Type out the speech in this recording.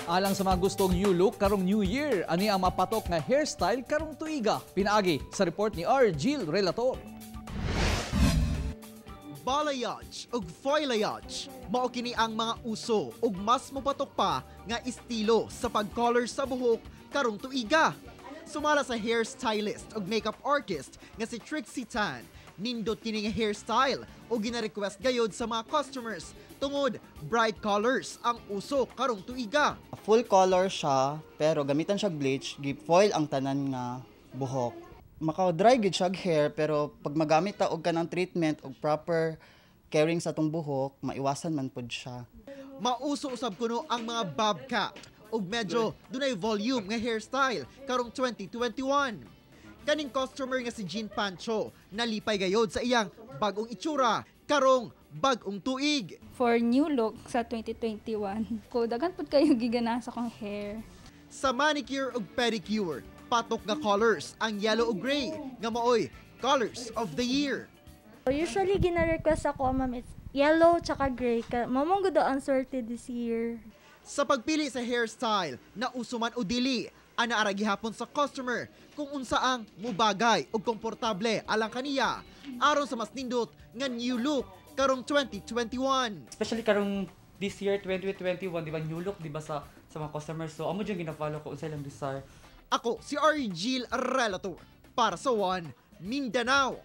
Alang sa mga gustong new look karong New Year, ani ang mapatok nga hairstyle karong tuiga? Pinaagi sa report ni R. Jill Relator. Balayage ug foilayage, mao kini ang mga uso ug mas mopatok pa nga estilo sa pag-color sa buhok karong tuiga. Sumala sa hairstylist ug makeup artist nga si Trixie Tan, nindot kini nga hairstyle ug gina-request gayod sa mga customers tungod bright colors ang uso karong tuiga. Full color siya, pero gamitan siya bleach, gi-foil ang tanan nga buhok. Maka-dry gid siya hair, pero pag magamit ta og kanang treatment og proper caring sa atong buhok, maiwasan man pud siya. Mauso usab kuno ang mga bob cut ug medyo dunay volume nga hairstyle karong 2021. Kaning customer nga si Jean Pancho, nalipay gayod sa iyang bagong itsura karong bag-ong tuig. For new look sa 2021. Ko daghan pud kayo gigana sa akong hair. Sa manicure ug pedicure, patok nga colors ang yellow ug gray nga maoy colors of the year. Usually, gina-request ako, ma'am, it's yellow tsaka gray. Mao man gud ang swerte this year. Sa pagpili sa hairstyle, na uso man o dili, ana ara gihapon sa customer kung unsa ang mubagay ug komportable alang kaniya aron sa mas nindot nga new look karong 2021. Especially karong this year 2021, di ba, new look, di ba, sa mga customers. So amo jud gina-follow ko unsa ilang desire. Ako si R. Gil Relator para sa One Mindanao.